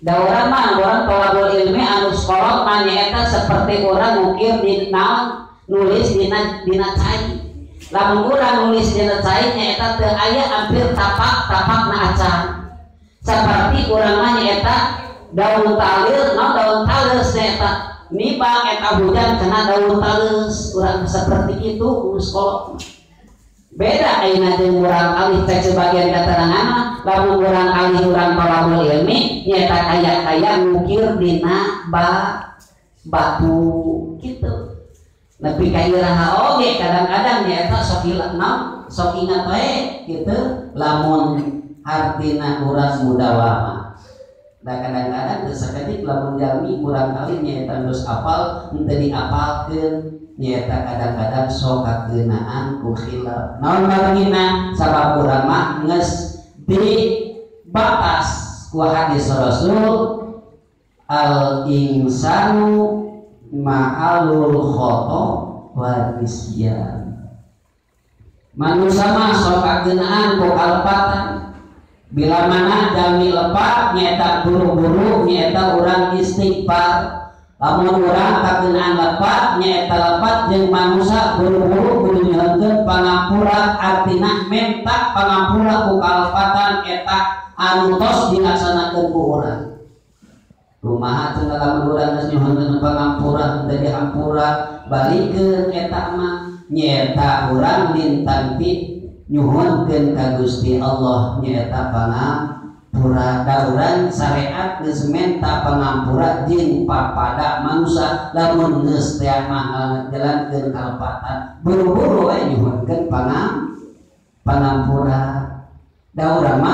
Da urang mah urang tolabul ilmi anu sekolot mah nyaeta seperti urang ngukir di naon nulis dina cai. Lamun urang nulis dina cai nyaeta teu aya hampir tapak-tapakna acan. Seperti urang mah nyaeta daun talir, naon daun tales nyaeta nibang eta hujan kena daun tales, urang seperti itu nu sekolot. Beda ayeuna jeung urang alih cek sebagian keterangan mah lamun urang alih urang tolabul ilmi nyaeta kaya-kaya ngukir dina batu kitu. Nepi ka iraha oge kadang-kadang nyaeta sok hilap naon sok ingat wae kitu lamun hartina urang mudawama. Da kadang-kadang teu sakedik lamun jalmi urang alih nyaeta geus apal henteu diapalkeun nyaeta kadang-kadang sok kakeunaan ku khilaf. Naon margina sabab urang mah geus dibatas ku hadis Rasul al insanu ma'alul khata wa nisyan. Manusia mah sok kakeunaan ku kalepatan. Bila mana jalmi lepat nyaeta buru-buru nyaeta urang istighfar. Lamun urang kakeunaan lepat nyaeta lepat jeung manusia buru-buru kudu nyuhunkeun pangampura artina menta pangampura ku kalepatan eta anu tos dilaksanakeun ku urang. Kumaha cenah lamun urang geus nyuhunkeun pangampura henteu dihampura balikeun eta mah nyaeta urang lintang ti nyuhunkeun ka Gusti Allah nyaeta pangampura. Da urang syariat geus menta pangampura jeung papada manusia lamun geus teh mah jalankeun kalepatan buru-buru we nyuhunkeun pangampura. Da urang mah